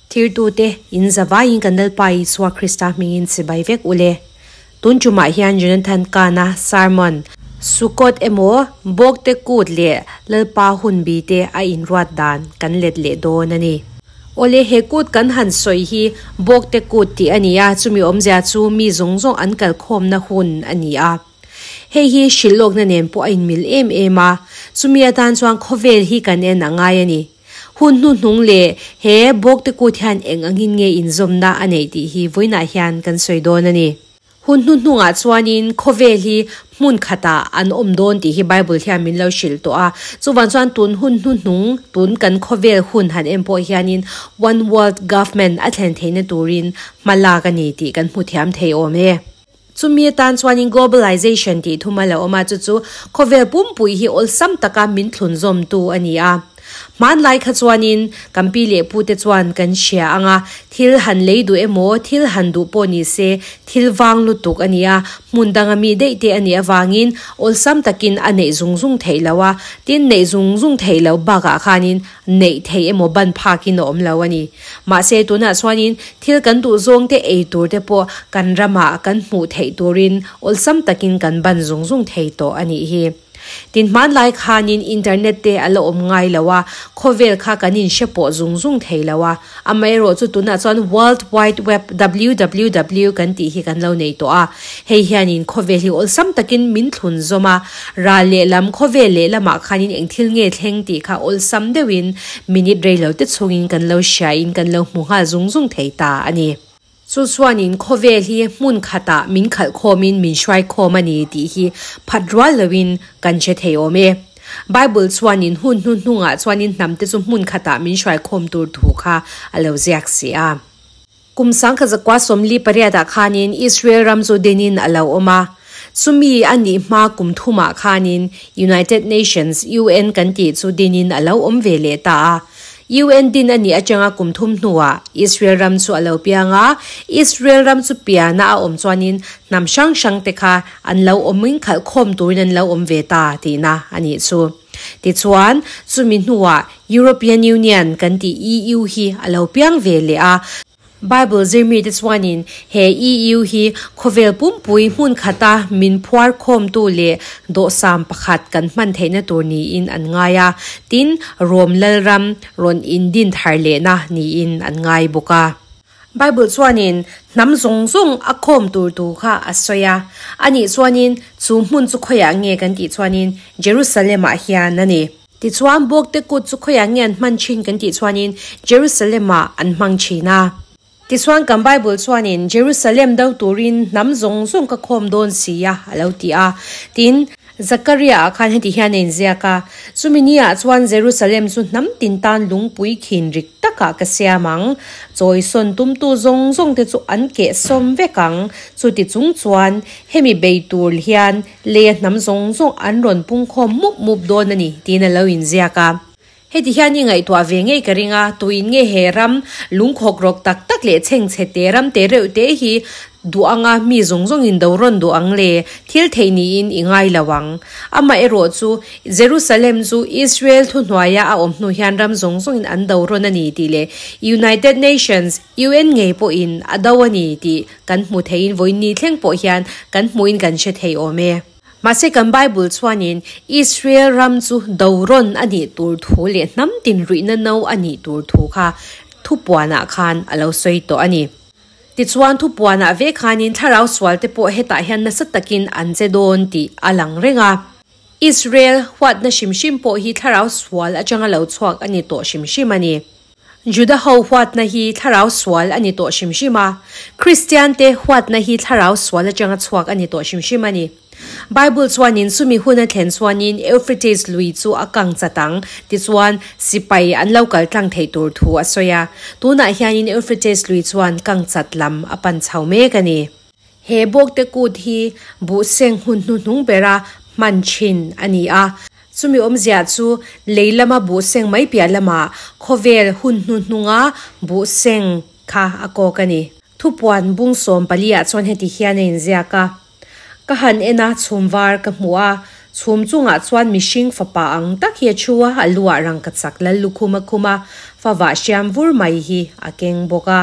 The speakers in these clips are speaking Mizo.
Thirtute, in zavaiin kan Lalpa Isua Krista hmingin chibai vek u le. Tun tumah hian Jonathan Kahn-a sermon, Sukkot emaw Bawkte Kut leh Lalpa Hunbi te a inruat dan kan let leh dawn a ni. Awle, he kut kan han sawi hi Bawkte Kut tih a ni a, chumi awmzia chu mi zawng zawng an kalkhawmna hun a ni a. Hei hi hrilhlawkna nen pawh a inmil em em a, chumi atan chuan khawvel hi kan en a ngai a ni. Hun hnuhnung leh he Bawkte Kut hian eng angin nge inzawmna a neih tih hi vawiinah hian kan sawi dawn a ni. Hun hnuhnungah chuanin khawvel hi hmun khatah an awm dawn tih hi Bible hian min lo hrilh tawh a. Chuvang chuan tun hun hnuhnung, tun kan khawvel hun han en pawh hianin One World Government a thlen theihna turin hma lak a ni tih kan hmu thiam thei awm e. Chumi atan chuanin globalization tih thum a lo awm a, chu chu khawvel pumpui hi awlsam taka min thlunzawmtu a ni a. Hmanlai kha chuanin kan pi leh pute chuan kan hria ang a, thil han lei duh emaw, thil han duh pawh ni se, thil vang lutuk a ni a, hmun danga mi daih te a nih avangin awlsam takin a neih zung zung theih lo a, tin neih zung zung theih loh bakah khanin neih theih emaw ban phakin a awm lo a ni. Mahse tunah chuanin thil kan duh zawng te ei tur te pawh kan ramah kan hmuh theih turin awlsam takin kan ban zung zung thei tawh a nih hi. Tin hmanlai khanin internet te a la awm ngai lo a, khawvel kha kan inhre pawh zung zung thei lo a. Amaherawhchu tunah chuan World Wide Web, WWW, kan tih hi kan lo nei tawh a. Hei hianin khawvel hi awlsam takin min thlun zawm a, ral lehlam khawvel lehlamah khanin eng thil nge thleng tih kha awlsam deuhin minute rei lo te chhungin kan lo hriain kan lo hmu nghal zung zung thei ta a ni. Chu chuanin khawvel hi hmun khatah min khalh khawmin min hruai khawm a ni tih hi phat rual loin kan hre thei awm e. Bible chuanin hun hnu hnungah chuanin hnamte chu hmun khatah min hruai khawm tur thu kha a lo ziak si a. Kum sangkha zakua 48 ah khanin Israel ram chu dinin a lo awm a. Chumi a nih hma kum thumah khanin United Nations, UN, kan tih chu dinin a lo awm ve leh ta a. UN din a nih atanga kum thum hnuah Israel ram chu a lo piang a, Israel ram chu piana a awm chuanin hnam hrang hrang te kha an lo awmin khalh khawm turin an lo awm ve ta tihna a nih chu. Tichuan, chumi hnuah European Union kan tih EU hi a lo piang ve leh a, Bible zirmite chuanin he EU hi khawvel pumpui hmun khata min phuar khawmtu leh dawhsam pakhat kan hman theihna tur niin an ngai a, tin, Rom Lalram rawn indin thar lehna niin an ngai bawk a. Bible chuanin hnam zawng zawng a khawm tur thu kha a sawi a, anih chuanin chu hmun chu khawiah nge kan tih chuanin Jerusalem-ah hian a ni. Tichuan, Bawkte kut chu khawiah nge an hman thin kan tih chuanin Jerusalem-ah an hmang thin a. Tichuan, kan Bible chuanin Jerusalem do turin hnam zawng zawng ka khawm dawn si a, a lo ti a. Tin, Zakaria-ah khan heti hian a inziak a, Chumi niah chuan Jerusalem chu hnam tin tan lungpui khin rik takah ka siam ang. Chawisawn tumtu zawng zawngte chu an kehsawm vek ang. Chuti chung chuan hemi bei tur hian Leia hnam zawng zawng an rawn pungkhawm mup mup dawn a ni, tiin a lo inziak a. Heti hian i ngaihtuah ve ngei ka ring a, tuin nge he ram lungkhawk rawk tak tak leh chhengchhe te ram te reuh te hi duh anga mi zawng zawngin do rawn duh ang le? Thil theih niin i ngai lo ang. Amaherawh chu, Jerusalem chu Israel thuhnuaia a awm hnu hian ram zawng zawngin an do rawn a ni tih leh United Nations, UN, ngei pawhin a do a ni tih Kan hmu theiin vawiin thleng pawh hian kan hmuin kan hre thei awm e. Mahse kan Bible chuanin Israel ram chu do rawn a nih tur thu leh hnam tin ruihna no a nih tur thu kha thupuanah khan a lo sawi tawh a ni. Tichuan thupuanah ve khanin thlarau sualte pawh hetah hian nasa takin an che dawn tih a lang reng a. Israel huatna hrim hrim pawh hi thlarau sual atanga lo chhuak a ni tawh hrim hrim a ni. Juda ho huatna hi thlarau sual a ni tawh hrim hrim a, Kristiante huatna hi thlarau sual atanga chhuak a ni tawh hrim hrim a ni. Bible chuanin chumi hun a thlen chuanin Euphrates lui chu a kang chat ang, tichuan sipai an lo kal tlang theih tur thu a sawi a. Tunah hianin Euphrates lui chuan kang chat lam a pan chho mek a ni. He bawkte kut hi buhseng hun hnuhnung bera hman thin a ni a. Chumi awmzia chu lei lama buhseng mai piah lamah khawvel hun hnuhnunga buhseng kha a kawk a ni. Thupuan bung 14 ah chuan heti hian a inziak a, Ka han en a, chhum var ka hmu a, chhum chungah chuan mihring fapa ang tak hi a thu a, a lu ah rangkachak lal lukhum a khum a. Favah hriam vur mai hi a keng bawk a.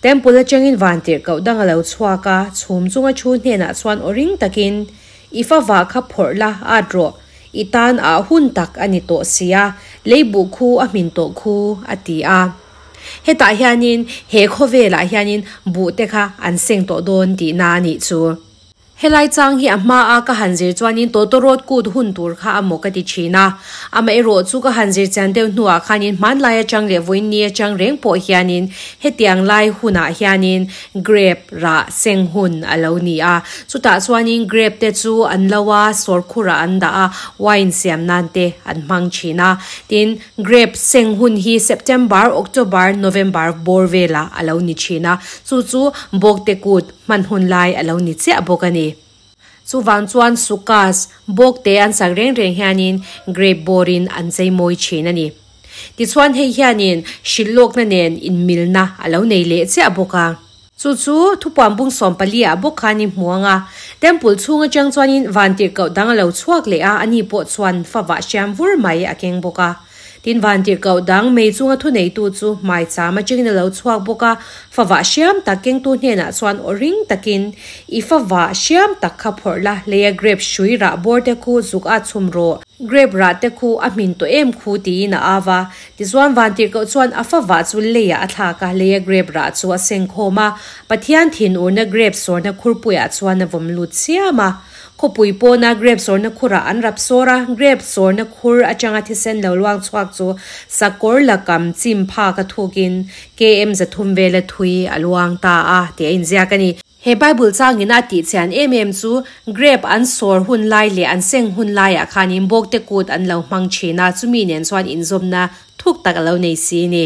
Temple atangin vantirhkoh dang a lo chhuak a, chhum chunga thu hnenah chuan aw ring takin, I favah kha phawrh la, at rawh. I tan ah hun tak a ni tawh si a, lei buh khu a hmin tawh khu, a ti a. Hetah hianin he khawvelah hianin buh te kha an seng tawh dawn tihna a nih chu. Helai chang hi a hma a ka han zir chuanin tawtawrawt kut hun tur kha a maw ka ti thin a. Amaherawh chu ka han zir chian deuh hnuah khanin hmanlai atang leh vawiin ni atang reng pawh hianin hetiang lai hunah hianin grape rah seng hun a lo ni a. Chutah chuanin grape te chu an lo a, sawrkhurah an dah a, wine siam nan te an hmang thin a. Tin, grape seng hun hi September, October, November bawr velah a lo ni thin a. Chu chu bawkte kut Hman hun lai a lo ni chiah bawk a ni. Chuvang chuan Sukas, bawkte an sak reng reng hianin grape bawrin an chei mawi thin a ni. Tichuan hei hianin hrilh lawkna nen inmilna a lo nei leh chiah bawk a. Chu chu thupuan bung 14 ah bawk khan i hmu ang a. Temple chhung atang chuanin vantirhkoh dang a lo chhuak leh a, ani pawh chuan favah hriam vur mai a keng bawk a. Tin, vantirhkoh dang mei chunga thuneitu chu hmaicham atangin a lo chhuak bawk a, favah hriam tak kengtu hnenah chuan aw ring takin, I favah hriam tak kha phawrh la, leia grape hrui rah bawr te khu zuk a chhum rawh, grape rah te khu a hmin tawh em khu tiin a au a. Tichuan vantirhkoh chuan a favah chu leiah a thlak a, leia grape rah chu a seng khawm a, Pathian thinurna grape sawrna khurpuiah chuan a vawm lut chiam a. Khawpui pawna grape sawrna khurah an rap sawr a, grape sawrna khur atanga thisen lo luang chhuak chu sakawr lakam chim phak a thukin KM 300 vela thui a luang ta a tih a inziak a ni. He Bible changin a tih chian em em chu grape an sawr hun lai leh an seng hun laiah khanin bawkte kut an lo hmang thin a, chumi nen chuan inzawmna thuk tak a lo nei si a ni.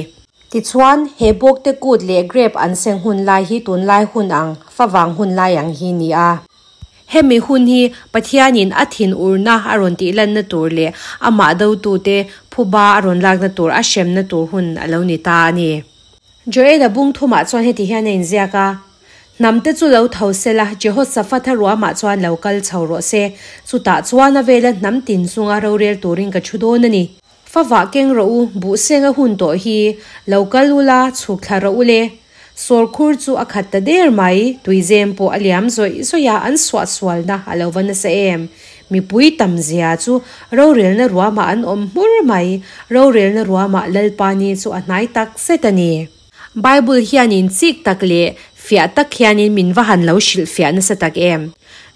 Tichuan, he bawkte kut leh grape an seng hun lai hi tunlai hun ang, favang hun lai ang hi ni a. Hemi hun hi Pathianin a thinurna a rawn tihlanna tur leh amah dotute phuba a rawn lakna tur a hremna tur hun a lo ni ta a ni. Joela bung thumah chuan heti hian a inziak a, Hnamte chu lo tho sela, Jehoshaphat-a ruamah chuan lo kal chho rawh se, chutah chuan a vela hnam tin chunga rorel turin ka thu dawn a ni. Favah keng rawh u, buhseng a hun tawh hi, lo kal ula, chhuk thla rawh u le. Sawrkhur chu a khat ta der mai, tuizem pawh a liam zawih zawih a, an suahsualna a lo va nasa em. Mipui tam zia chu rorelna ruamah an awm hmur mai, rorelna ruamah Lalpa ni chu a hnai tak zet a ni. Bible hianin chik tak leh fiah tak hianin min va han lo hrilh fiah nasa tak em.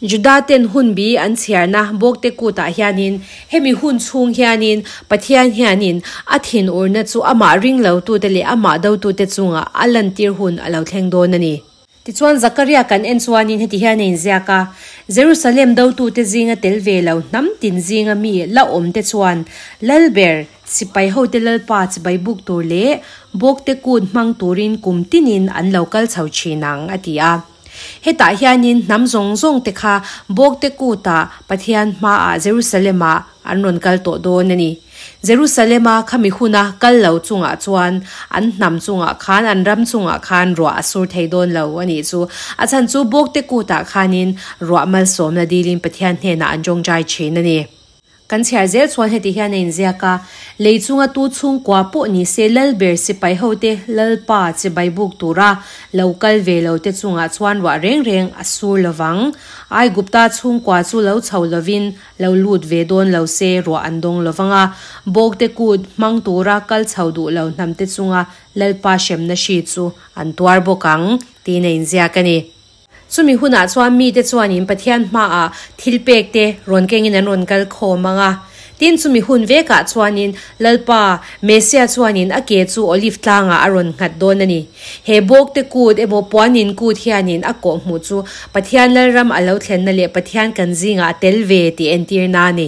Juda ten hun bi an chhiarna bawkte kutah hianin hemi hun chhung hianin Pathian hianin a thinurna chu amah ring lotute leh amah dotute chungah a lantir hun a lo thleng dawn a ni. Tichuan Zakaria kan en chuanin heti hian a inziak a, Jerusalem dotute zinga tel ve lo hnam tin zinga mi la awmte chuan Lalber, sipai hote Lalpa chibai buk tur leh bawkte kut hmang turin kum tinin an lo kal chho thin ang, a ti a. Hetah hianin hnam zawng zawngte kha bawkte kutah Pathian hmaah Jerusalem-ah an rawn kal tawh dawn a ni. Jerusalem-a khami huna kal lo chungah chuan an hnam chungah khan, an ram chungah khan ruah a sur thei dawn lo a nih chu. A chhan chu bawkte kutah khanin ruah malsawmna dilin Pathian hnenah an tawngtai thin a ni. Kan chhiar zel chuan heti hian a inziak a, Lei chunga tu chhungkua pawh ni se Lalber sipai hote Lalpa chibai buk tura lo kal ve lo te chungah chuan ruah reng reng a sur lovang. Aigupta chhungkua chu lo chho lovin lo lut ve dawn lo se ruah an dawng lovang a, bawkte kut hmang tura kal chho duh lo hnamte chunga Lalpa hremna hri chu an tuar bawk ang, tiin a inziak a ni. Chumi hunah chuan mite chuanin Pathian hmaah thilpek te rawn kengin an rawn kal khawm ang a. Tin, chumi hun vekah chuanin Lalpa, Messia chuanin a ke chu Olive tlangah a rawn nghat dawn a ni. He bawkte kut emaw puanin kut hianin a kawhhmuh chu Pathian Lalram a lo thlenna leh Pathian kan zingah a tel ve tih entirna a ni.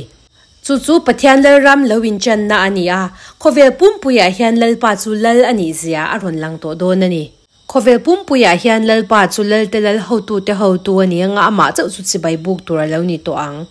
Chu chu Pathian Lalram lo inchanna a ni a, khawvel pumpuiah hian Lalpa chu Lal a nihzia a rawn lang tawh dawn a ni. Khawvel pumpuiah hian Lalpa chu Lalte Lal hotute hotu a ni anga amah chauh chu chibai buk tur a lo ni tawh ang.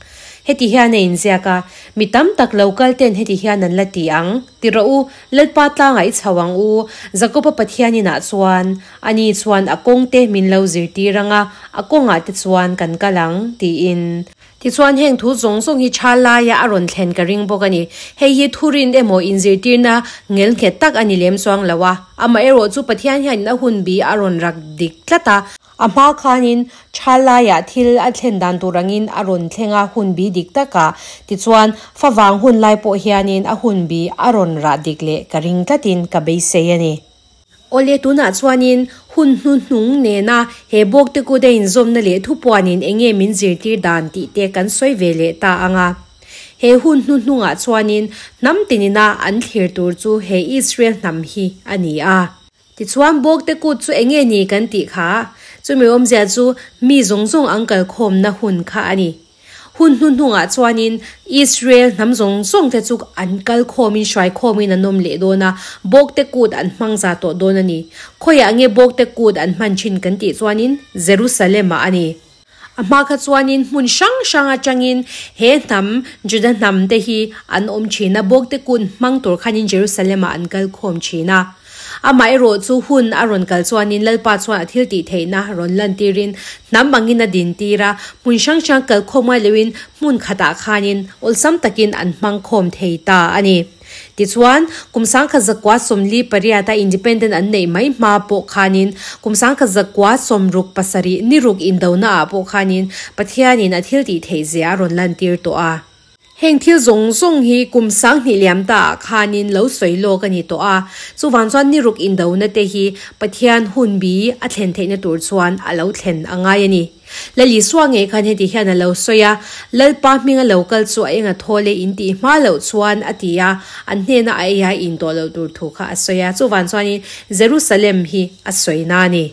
Heti hian a inziak a, Mi tam tak lo kal ten heti hian an la ti ang, Ti rawh u, Lalpa tlangah i chho ang u, Jakoba Pathian inah chuan, ani chuan a kawngte min lo zirtir anga, a kawngah te chuan kan kal ang, tiin. Tichuan heng thu zawng zawng hi tha laia a rawn thlen ka ring bawk a ni. Hei hi thurin emaw inzirtirna ngelnghet tak a ni lem chuang lo a, amaherawh chu Pathian hianin a hun bi a rawn rak dik tlat a. A hma khanin tha laiah thil a thlen dan tur angin a rawn thleng a hun bi dik takah. Tichuan favang hun lai pawh hianin a hun bi a rawn rah dik leh ka ring tlatin ka beisei a ni. Awle tunah chuanin hun hnuhnung nena he bawkte kut a inzawmna leh thupuanin eng nge min zirtir dan tih te kan sawi ve leh ta ang a. He hun hnuhnungah chuanin hnam tinina an thlir tur chu he Israel hnam hi a ni a. Tichuan bawkte kut chu eng nge ni kan tih kha? Chumi awmzia chu mi zawng zawng an kalkhawmna hun kha a ni. Hun hnuhnungah chuanin Israel hnam zawng zawngte chu an kal khawmin hruai khawmin an awm leh dawn a, Bawkte Kut an hmang za tawh dawn a ni. Khawiah nge Bawkte Kut an hman thin kan tih chuanin Jerusalem-ah a ni. A hma kha chuanin hmun hrang hrang atangin he hnam, Juda hnam te hi an awm thin a, Bawkte Kut hmang tur khanin Jerusalem-ah an kal khawm thin a. Amaherawh chu hun a rawn kal chuanin Lalpa chuan a thil tih theihna rawn lantirin hnam angin a dintir a, hmun hrang hrang kal khawm ngai loin hmun khatah khanin awlsam takin an hmang khawm thei ta a ni. Tichuan, kum 1948 a independent an neih mai hma pawh khanin kum 1967 ni ruk indona ah pawh khanin Pathianin a thil tih theih zia a rawn lantir tawh a. Heng thil zawng zawng hi kum 2000 liam ta ah khanin lo sawi lawk a ni tawh a, chuvang chuan ni ruk indona te hi Pathian hun bi a thlen theihna tur chuan a lo thlen a ngai a ni. Lal Isua ngei khan heti hian a lo sawi a, Lalpa hminga lo kal chu a enga thawl e in tih hma loh chuan a ti a, an hnena a ei a in tawh loh tur thu kha a sawi a, chuvang chuanin Jerusalem hi a sawina a ni.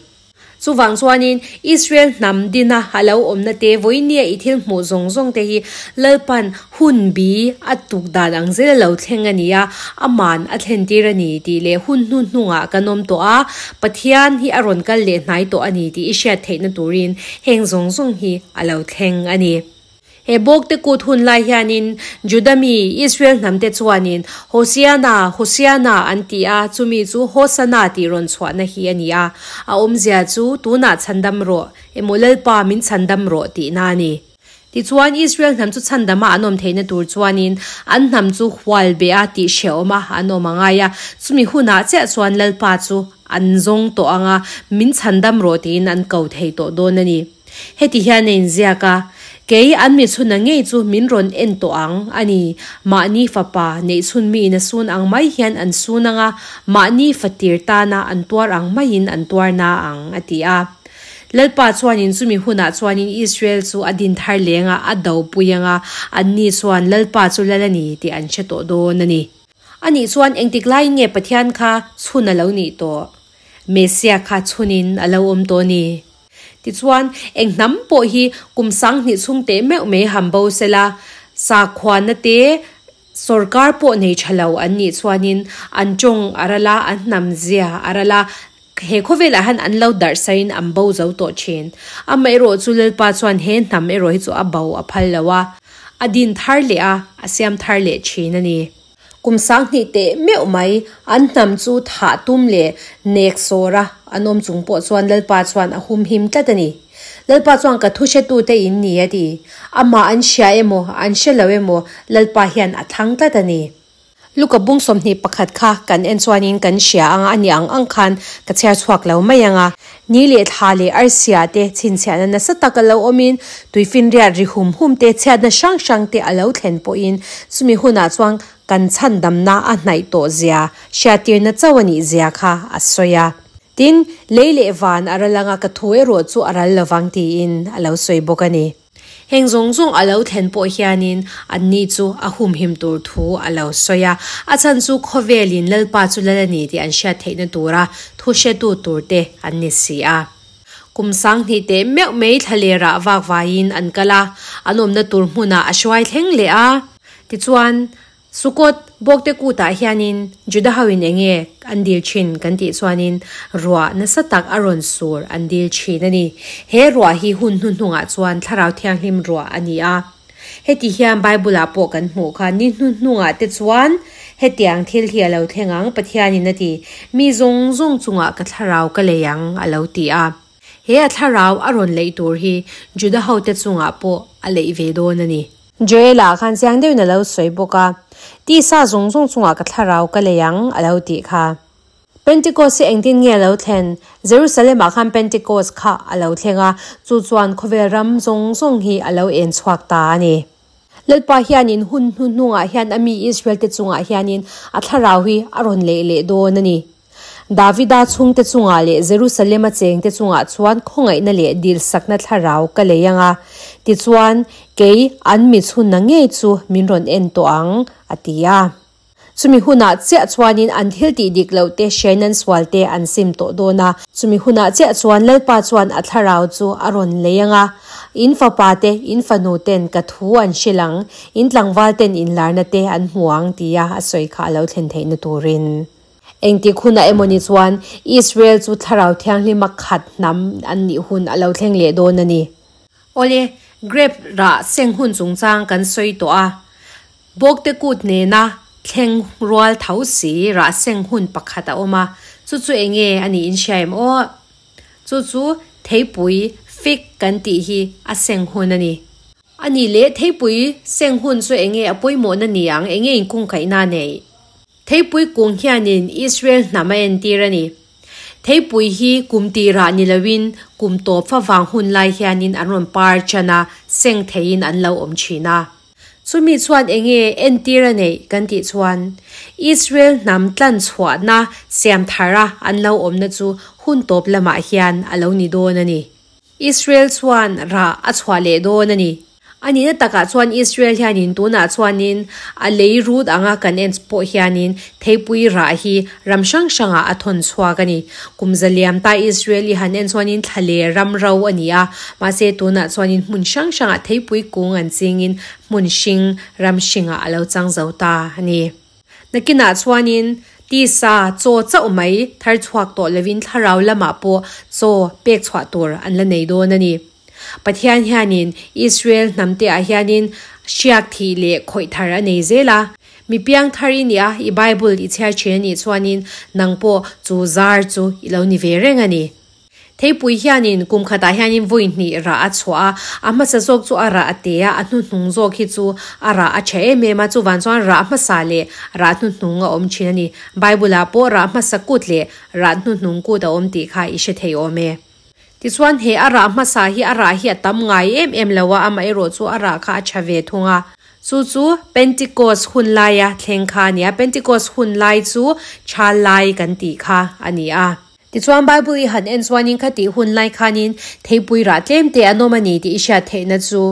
Chuvang chuanin Israel hnam dina a lo awmna te vawinia i thil hmuh zawng zawng te hi Lalpan hun bi a tuk dan ang zel a lo thleng a ni a, aman a thlen tir a ni tih leh hun hnu hnungah kan awm tawh a, Pathian hi a rawn kal leh hnai tawh a ni tih i hriat theihna turin heng zawng zawng hi a lo thleng a ni. He bawkte kut hun lai hianin Juda mi, Israel hnamte chuanin, Hosiana, Hosiana an ti a, chumi chu Hosana tih rawn chhuahna hi a ni a. A awmzia chu, Tunah chhandam rawh, emaw Lalpa min chhandam rawh tihna a ni. Tichuan, Israel hnam chu chhandama an awm theihna tur chuanin an hnam chu hual beh a tih hrehawm a an awm a ngai a. Chumi hunah chiah chuan Lalpa chu an zawng tawh ang a, min chhandam rawh tiin an ko thei tawh dawn a ni. Heti hian a inziak a, Kei an mi chhuna ngei chu min rawn en tawh ang a ni. Mahni fapa neih chhun miin a sun ang mai hian an sun ang a, mahni fatir tana an tuar ang maiin an tuar na ang, a ti a. Lalpa chuanin chumi hunah chuanin Israel chu a din thar leng a, a do pui ang a, anni chuan Lalpa chu lal a ni tih an hre tawh dawn a ni. Anih chuan engtik laiin nge Pathian kha chhun a lo nih tawh? Messiah kha chhunin a lo awm tawh a ni. Tichuan, eng hnam pawh hi kum 2000 chhung teh meuh mai ham bo sela, sakhuana te sorkar pawh nei tha lo an nih chuanin an tawng a ral a, an hnam zia a ral a, he khawvelah hian an lo darh sain an bo zo tawh thin. Amaherawh chu Lalpa chuan he hnam erawh hi chu a bo a phal lo a, a din thar leh a, a siam thar leh thin a ni. Kum 2000 teh meuh mai an hnam chu thah tum leh nek sawr a an awm chung pawh chuan Lalpa chuan a humhim tlat a ni. Lalpa chuan ka thu hretute in ni a ti. Amah an hria emaw an hre lo emaw Lalpa hian a thlang tlat a ni. Luka bung 21 kha kan en chuanin kan hria ang a ni ang ang khan ka chhiar chhuak lo mai ang a. Ni leh thla leh arsia te chhinchhiahna nasa tak a lo awmin tuifinriat ri hum hum te chhiatna hrang hrang te a lo thlen pawhin chumi hunah chuan kan chhandamna a hnaih tawh zia hriattirna chauh a nih zia kha a sawi a. Tin, lei leh van a ral anga ka thu erawh chu a ral lovang tiin a lo sawi bawk a ni. Heng zawng zawng a lo thlen pawh hianin anni chu a humhim tur thu a lo sawi a, a chhan chu khawvelin Lalpa chu lal a ni tih an hriat theihna tura thu hretu turte an ni si a. Kum 2000 teh meuh mai thlalerah vak vaiin an kal a, an awmna tur hmunah a hruai thleng leh a. Tichuan, Sukkot, Bawkte kutah hianin Juda hoin enge an dil thin kan tih chuanin ruah nasa tak a rawn sur an dil thin a ni. He ruah hi hun hnuhnungah chuan Thlarau Thianghlim ruah a ni a. Heti hian Bible-ah pawh kan hmuh kha ni hnuhnungah te chuan hetiang thil hi a lo thleng ang Pathianin a ti, Mi zawng zawng chungah ka thlarau ka lei ang a lo ti a. He a thlarau a rawn leih tur hi Juda hote chungah pawh a leih ve dawn a ni. Joela khan chiang deuhin a lo sawi bawk a, Tisa zawng zawng chungah ka thlarau ka lei ang, a lo tih kha. Pentecost hi engtin nge a lo thlen? Jerusalem-ah khan Pentecost kha a lo thleng a, chu chuan khawvel ram zawng zawng hi a lo en chhuak ta a ni. Lalpa hianin hun hnuhnungah hian a mi Israel-te chungah hianin a thlarau hi a rawn leih leh dawn a ni. Davida chhungte chungah leh Jerusalem-a chengte chungah chuan khawngaihna leh dilsakna thlarau ka lei ang a, tichuan, kei an mi chhunna ngei chu min rawn en tawh ang, a ti a. Chumi hunah chiah chuanin an thil tih dik loh te hriain an sual te an sim tawh dawn a. Chumi hunah chiah chuan Lalpa chuan a thlarau chu a rawn lei ang a, In fapa te, in fanu ten ka thu an hrilh ang, in tlangval ten inlarna te an hmu ang tia a sawi kha a lo thlen theihna turin. Engtik hunah emawni chuan Israel chu Thlarau Thianghlima khat hnam an nih hun a lo thleng leh dawn a ni. Awle, grape rah seng hun chungchang kan sawi tawh a. Bawkte kut nena thleng rual tho si rah seng hun pakhat a awm a, chu chu enge a niin hria em aw? Chu chu theipui, fig, kan tih hi a seng hun a ni. A nih leh theipui seng hun chu enge a pawimawhna ni ang, enge inkungkaihna a neih? Theipui kung hianin Israel hnam a entir a ni. Theipui hi kum tirah ni loin kum tawp favang hun lai hianin an rawn par chan a, seng theiin an lo awm thin a. Chumi chuan enge entir a neih kan tih chuan Israel hnam tlan chhuahna siam thara an lo awmna chu hun tawp lamah hian a lo ni dawn a ni. Israel chuan rah a chhuah leh dawn a ni. A nihna takah chuan Israel hianin tunah chuanin a lei rut anga kan en pawh hianin theipui rah hi ram hrang hrangah a thawn chhuak a ni. Kum zaliam ta Israel i han en chuanin thla leh ram ro a ni a, mahse tunah chuanin hmun hrang hrangah theipui kung an chingin hmun hring ram hringah a lo chang zo ta a ni. Nakinah chuanin tisa chaw chauh mai thar chhuak tawh lovin thlarau lamah pawh chaw pek chhuah tur an la nei dawn a ni. Pathian hianin Israel hnamte ah hianin hriak thih leh khawih thar a nei zel a. Mi piang thar i nia, i Bible i chhiar thin a nih chuanin nang pawh chu zar chu i lo ni ve reng a ni. Theipui hianin kum khatah hianin vawi hnih rah a chhuah a, a hmasa zawk chu a rah a te a, a hnuhnung zawk hi chu a rah a tha em em a, chuvang chuan rah hmasa leh rah hnuhnung a awm thin a ni. Bible ah pawh rah hmasa kut leh rah hnuhnung kut a awm tih kha i hre thei awm e. Tichuan he a rah hmasa hi a rah hi a tam ngai em em lo a, amaherawh chu a rah kha a tha ve thung a. Chu chu Pentecost hun laia thleng kha a ni a, Pentecost hun lai chu tha lai kan tih kha a ni a. Tichuan Bible i han en chuanin kha tih hun lai khanin theipui rah tlem te an awm a ni tih i hriat theihna chu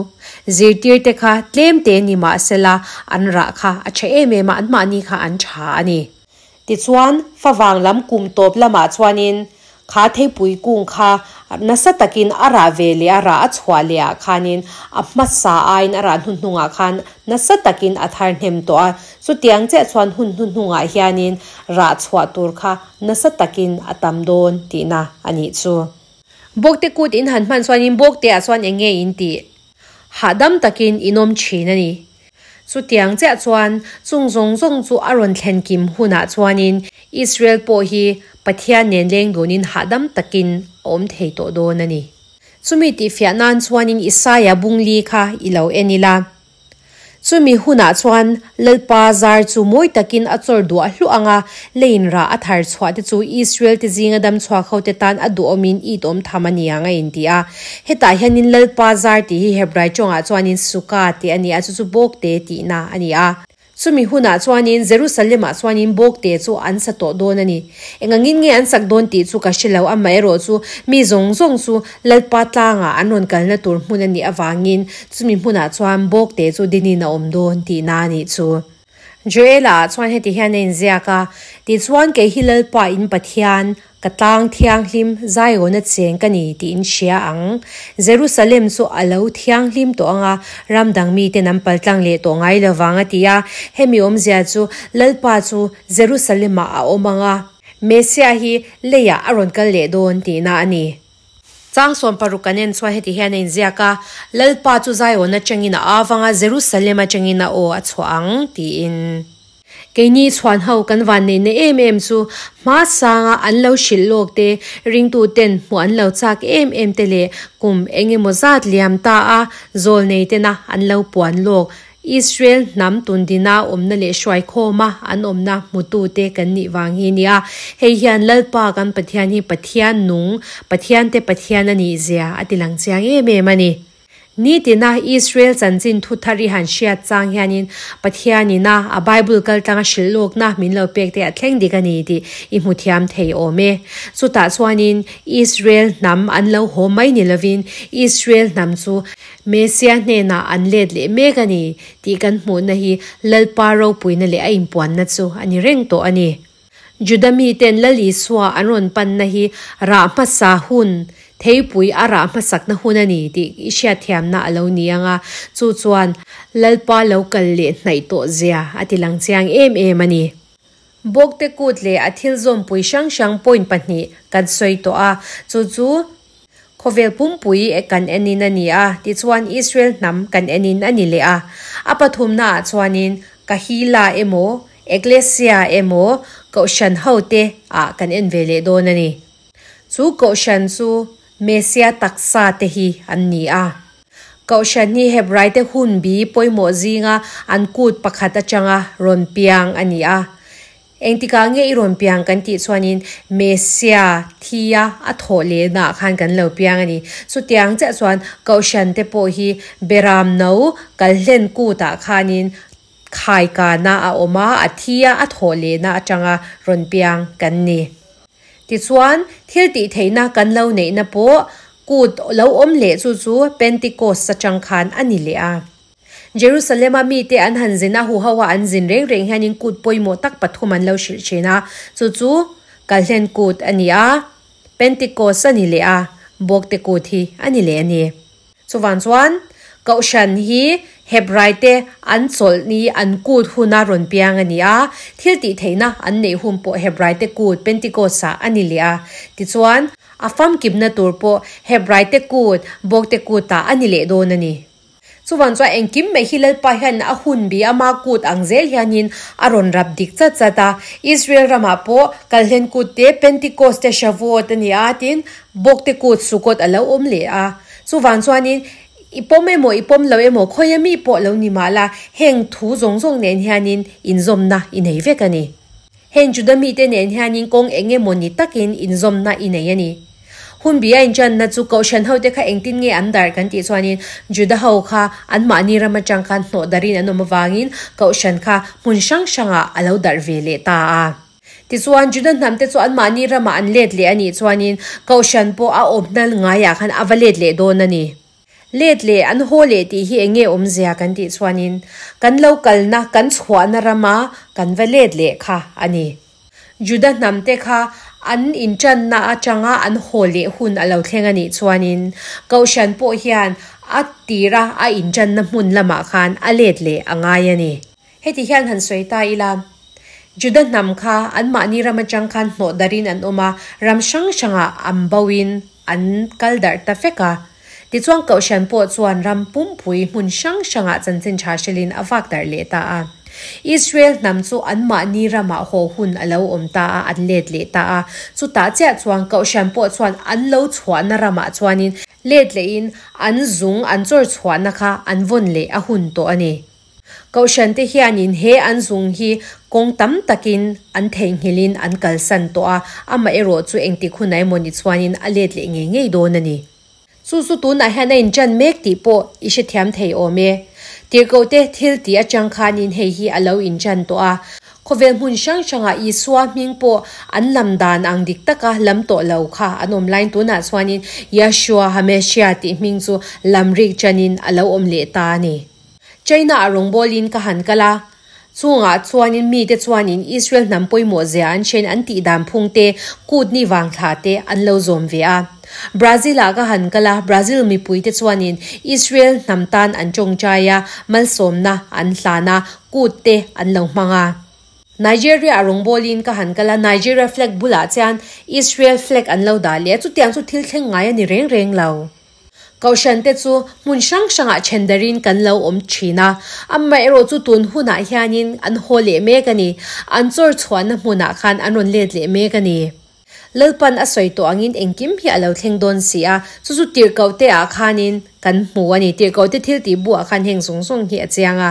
zirtir te kha tlem te ni mahsela an rah kha a tha em em a, anmahni kha an tha a ni. Tichuan favang lam kum tawp lamah chuanin Kha theipui kung kha nasa takin a rah ve leh a rah a chhuah leh ah khanin a hmasa aiin a rah hnuhnungah khan nasa takin a thar hnem tawh a, chutiang chiah chuan hun hnuhnungah hianin rah chhuah tur kha nasa takin a tam dawn tihna a nih chu. Bawkte kut in han hman chuanin bawkte ah chuan eng nge in tih? Hahdam takin in awm thin a ni. Chutiang chiah chuan chung zawng zawng chu a rawn thlen kim hunah chuanin Israel pawh hi Pathian nen leng dunin hahdam takin a awm thei tawh dawn a ni. Chumi tihfiah nan chuanin Isaia bungli kha i lo en ila. Chumi hunah chuan Lalpa zar chu mawi takin a chawr duah hluah ang a, leiin rah a thar chhuah te chu Israel te zinga dam chhuak ho te tan a duhawmin it awm tham a ni ang a inti a. Hetah hianin Lalpa zar tih hi Hebrai tawngah chuanin Sukkah tih a ni a, chu chu Bawkte tihna a ni a. Chumi hunah chuanin Jerusalem-ah chuanin Bawkte chu an sa tawh dawn a ni. Engangin nge an sak dawn tih chu ka hre lo, amaherawh chu mi zawng zawng chu Lalpa tlangah an rawn kalna tur hmun a nih avangin chumi hmunah chuan Bawkte chu dinin a awm dawn tihna a nih chu. Joela-ah chuan heti hian a inziak a, Tichuan kei hi Lalpa in Pathian, ka tlang thianghlim Zion-a cheng ka ni tiin hria ang. Jerusalem chu a lo thianghlim tawh ang a, ram dang miten an paltlang leh tawh ngai lo vang a ti a. Hemi awmzia chu Lalpa chu Jerusalem-ah a awm ang a, Messiah hi leiah a rawn kal leh dawn tihna a ni. Chang 16 kan en chuan heti hian a inziak a, Lalpa chu Zion atangin a avang a, Jerusalem atangin a aw a chhuah ang, tiin. Keini chhuan ho kan vanneihna em em chu hma sanga an lo hrilh lawk te, ringtu ten hmuh an lo chak em em te leh kum eng emaw zat liam ta a zawl nei tena an lo puan lawk Israel hnam tundina awmna leh hruaikhawma an awmna hmutute kan nih vang hi nia. Hei hian Lalpa kan Pathian hi Pathian nung, Pathiante Pathian a nih zia a ti lang chiang em em a ni. Nitina Israel chanchin thu thar i han hriat chang hianin Pathianina a Bible kaltlanga hrilh lawkna min lo pek te a thleng dik a ni tih i hmu thiam thei awm e. Chutah chuanin Israel hnam an lo haw mai ni lovin Israel hnam chu Messia hnenah an let leh mek a ni tih kan hmuhna hi Lalpa ropuina leh a inpuanna chu a ni reng tawh a ni. Juda miten Lal Isua an rawn panna hi rah hmasa hun, theipui a rah hmasakna hun a ni tih i hriatthiamna a lo ni ang a, chu chuan Lalpa lo kal leh hnaih tawh zia a ti lang chiang em em a ni. Bawkte kut leh a thil zawmpui hrang hrang point pahnih kan sawi tawh a, chu chu khawvel pumpui kan enin a ni a, tichuan Israel hnam kan enin a ni leh a. A pathumnaah chuanin Kahila emaw, Ekklesia emaw Kohhran hote ah kan en ve leh dawn a ni. Chu Kohhran chu Messia taksa te hi an ni a. Kohhran hi Hebraite hun bi pawimawh zinga an kut pakhat atanga rawn piang a ni a. Engtikah nge i rawn piang kan tih chuanin Messia thia a thawh lehnaah khan kan lo piang a ni. Chutiang chiah chuan Kohhran te pawh hi Beram no kalhlen kutah khanin Khaikana a awm a, a thi a, a thawh lehna atanga rawn piang kan ni. Tichuan, thil tih theihna kan lo neihna pawh kut lo awm leh chu chu Pentecost atang khan a ni leh a. Jerusalem-a mite an han zin a, huho a an zin reng reng hianin kut pawimawh tak pathum an lo hrilh thin a, chu chu Kalhlen kut a ni a, Pentecost a ni leh a, Bawkte kut hi a ni leh a ni. Chuvang chuan Kohhran hi Hebraite an chawlh ni an kut huna rawn piang a ni a, thil tih theihna an neih hun pawh Hebraite kut Pentecost-ah a ni leh a. Tichuan, a famkimna tur pawh Hebraite kut Bawkte kutah a ni leh dawn a ni. Chuvang chuan engkim mai hi Lalpa hian a hun bi ama kut ang zel hianin a rawn rap dik chat chat a. Israel ramah pawh Kalhlen kut te, Pentecost te, Shavuot a ni a, tin Bawkte kut Sukkot a lo awm leh a. Chuvang chuanin i pawm emaw i pawm lo emaw khawia mi pawh lo ni mah la, heng thu zawng zawng nen hianin inzawmna i nei vek a ni. Heng Juda mite nen hianin kawng eng emaw ni takin inzawmna i nei a ni. Hunbi a inchanna chu Kohhran hote kha engtin nge an darh kan tih chuanin Juda ho kha anmahni ram atang khan hnawh darhin an awm avangin Kohhran kha hmun hrang hrangah a lo darh ve leh ta a. Tichuan, Juda hnamte chu anmahni ramah an let leh a nih chuanin Kohhran pawh a awmna ngaiah khan a va let leh dawn a ni. Let leh, an haw leh tih hi eng nge awmzia kan tih chuanin kan lo kalna, kan chhuahna rama kan va let leh kha a ni. Juda hnamte kha an inṭanna aṭanga an haw leh hun a lo thleng a nih chuanin Kohhran pawh hian a tira a inṭanna hmun lamah khan a let leh a ngai a ni. Heti hian han sawi ta ila, Juda hnam kha anmahni ram atang khan hnawh darin an awm a, ram hrang hrangah an boin an kal darh ta vek a. Tichuan Kohhran pawh chuan ram pumpui hmun hrang hrangah chanchin tha hrilhin a vak darh leh ta a. Israel hnam chu anmahni ramah haw hun a lo awm ta a, an let leh ta a. Chutah chiah chuan Kohhran pawh chuan an lo chhuahna ramah chuanin let lehin an zung an chawr chhuahna kha an vawn leh a hun tawh a ni. Kohhran te hianin he an zung hi kawng tam takin an theihnghilhin an kalsan tawh a, amaherawh chu engtik hunah emaw ni chuanin a let leh ngei ngei dawn a ni. Chu chu tunah hian a inṭan mek tih pawh i hrethiam thei awm e. Tirhkohte thil tih aṭang khanin hei hi a lo inṭan tawh a, khawvel hmun hrang hrangah Isua hming pawh an lam dan ang dik taka lam tawh lo kha an awm laiin tunah chuanin Yahshua HaMessiah tih hming chu lam rik ṭanin a lo awm leh ta a ni. China ah rawngbawlin ka han kal a, chungah chuanin mite chuanin Israel hnam pawimawh zia an hrein an tih dan phung te, kut ni vang thla te an lo zawm ve a. Brazil ah ka han kal a, Brazil mipuite chuanin Israel hnam tan an tawngtai a, malsawmna an hlan a, kut te an lo hmang a. Nigeria ah rawngbawlin ka han kal a, Nigeria flag bulah chuan Israel flag an lo dah leh a, chutiang chu thil thleng ngai a ni reng reng lo. Kohhran te chu hmun hrang hrangah then darin kan lo awm thin a, amaherawh chu tun hunah hianin an haw leh mek a ni. An chawr chhuahna hmunah khan an rawn let leh mek a ni. Lalpan a sawi tawh angin engkim hi a lo thleng dawn si a, chu chu tirhkoh te ah khanin kan hmu a ni. Tirhkoh te thil tih buah khan heng zawng zawng hi a chiang a.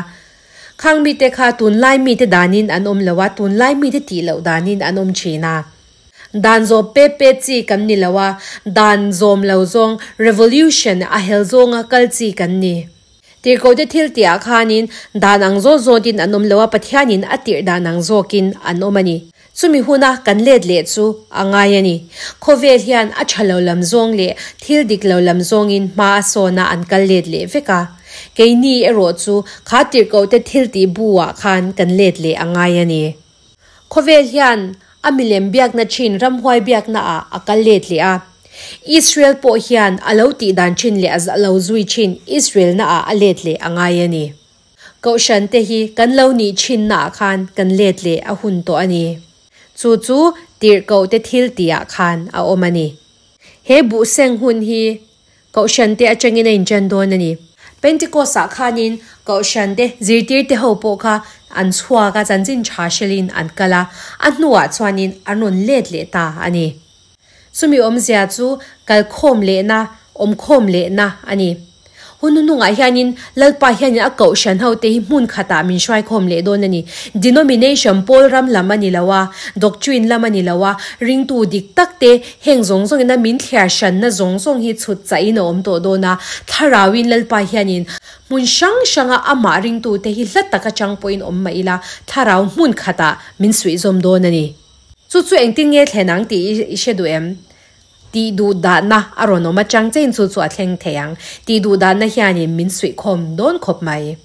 Khang mite kha tunlai mite danin an awm lo a, tunlai mite tih loh danin an awm thin a. Dan zawm pep pep chi kan ni lo a, dan zawm lo zawng revolution a hel zawnga kal chi kan ni. Tirhkohte thil tihah khanin dan ang zawt zawtin an awm lo a, Pathianin a tirh dan ang zawkin an awm a ni. Chumi huna kan let leh chu a ngai a ni. Khawvel hian a tha lo lam zawng leh thil dik lo lam zawngin hma a sawn a an kal let leh vek a. Keini erawh chu kha tirhkohte thil tih bu-ah khan kan let leh a ngai a ni. Khawvel hian a milem biakna thin ramhuai biakna ah a kal let leh a. Israel pawh hian a lo tih dan thin leh a lo zui thin Israel na ah a let leh a ngai a ni. Kohhran te hi kan lo nih thin na ah khan kan let leh a hun tawh a ni. Chu chu tirhkoh te thil tih ah khan a awm a ni. He buhseng hun hi Kohhran te atangin a inṭan dawn a ni. Pentecost-ah khanin Kohhran te zirtirte ho pawh kha an chhuak a, chanchin ṭha hrilhin an kal a, a hnuah chuanin an rawn let leh ta a ni. Chumi awmzia chu kalkhawm lehna, awmkhawm lehna a ni. Hun hnuhnungah hianin Lalpa hianin a Kohhran hote hi hmun khatah min hruaikhawm leh dawn a ni. Denomination pawl ram lam a ni lo a, doctrine lam a ni lo a, ringtu dik tak te heng zawng zawngin a min thliar hranna zawng zawng hi chhut chahin a awm tawh dawn a. Thlarauin Lalpa hianin hmun hrang hranga amah ringtute hi hla tak atang pawhin awm mah ila, thlarau hmun khatah min suihzawm dawn a ni. Chu chu engtin nge thlen ang tih i hre duh em? Tih duh dahna a rawn awm atang chein chu chu a thleng thei ang. Tih duh dahna hianin min suihkhawm dawn khawp mai.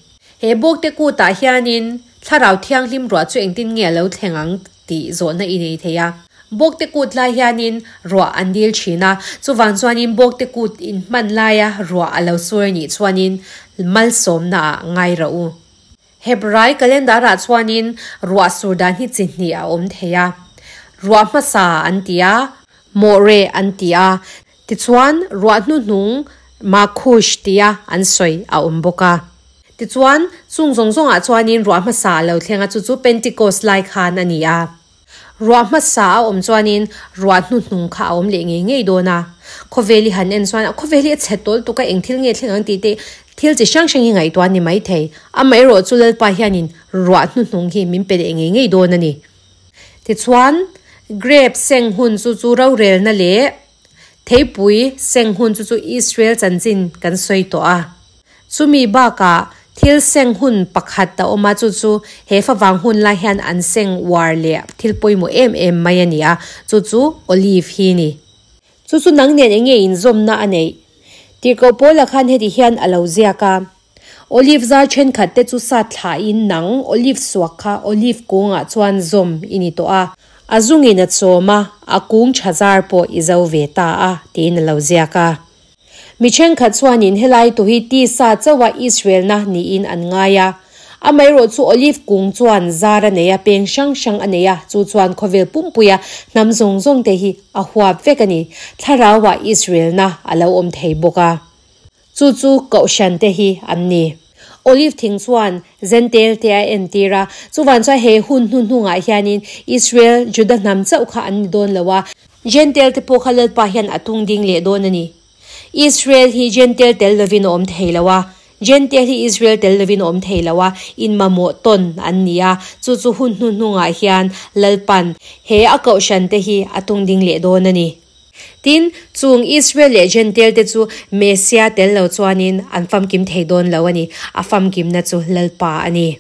He bawkte kutah hianin Thlarau Thianghlim ruah chu engtin nge a lo thleng ang tih zawhna i nei thei a. Bawkte kut lai hianin ruah an dil thin a, chuvang chuanin bawkte kut in hman laia ruah a lo sur nih chuanin malsawmna ah ngai rawh u. Hebrai calendar-ah chuanin ruah sur dan hi chi hnih a awm thei a. Ruah hmasa an ti a, Mawhreh an ti a, tichuan ruah hnuhnung Makhush tia an sawi a awm bawk a. Tichuan, chung zawng zawngah chuanin ruah hmasa a lo thleng a, chu chu Pentecost lai khan a ni a. Ruah hmasa a awm chuanin ruah hnuhnung kha a awm leh ngei ngei dawn a. Khawvel i han en chuan a khawvel hi a chhe tawl tuk a, eng thil nge thleng ang tih te thil chi hrang hrang hi ngaihtuah a ni maithei. Amaherawh chu Lalpa hianin ruah hnuhnung hi min pe leh ngei ngei dawn a ni. Tichuan, grape seng hun chu chu rorelna leh theipui seng hun chu chu Israel chanchin kan sawi tawh a. Chumi bakah thil seng hun pakhat a awm a, chu chu he favang hun lai hian an seng uar leh thil pawimawh em em mai a ni a, chu chu olive hi ni. Chu chu nang nen enge inzawmna a neih? Tirhkoh Paula khan heti hian a lo ziak a. Olive zar thenkhat te chu sat thlahin nang olive suak kha olive kungah chuan zawm i ni tawh a, a zungin a chawm a, a kung tha zar pawh i zo ve ta a, tiin a lo ziak a. Mi thenkhat chuanin helai tu hi tisa chauha Israel-na niin an ngai a. Amaherawh chu olive kung chuan zar a nei a, peng hrang hrang a nei a, chu chuan khawvel pumpuia hnam zawng zawng te hi a huap vek a ni. Thlarauah Israel-na a lo awm thei bawk a. Chu chu Kohhran te hi an ni. Olive thing chuan Zentail te a entir a, chuvan chuan he hun hnuhnungah hianin Israel, Juda hnam chauh kha an ni dawn lo a, Zentail te pawh kha Lalpa hian a tung ding leh dawn a ni. Israel hi Zentail tel lovin a awm thei lo a, Zentail hi Israel tel lovin a awm thei lo a, inmamawh tawn an ni a, chu chu hun hnuhnungah hian Lalpan he a Kohhran te hi a tung ding leh dawn a ni. Tin, chung Israel leh Jentail te chu Messia tel lo chuanin an famkim thei dawn lo a ni. A famkimna chu Lalpa a ni.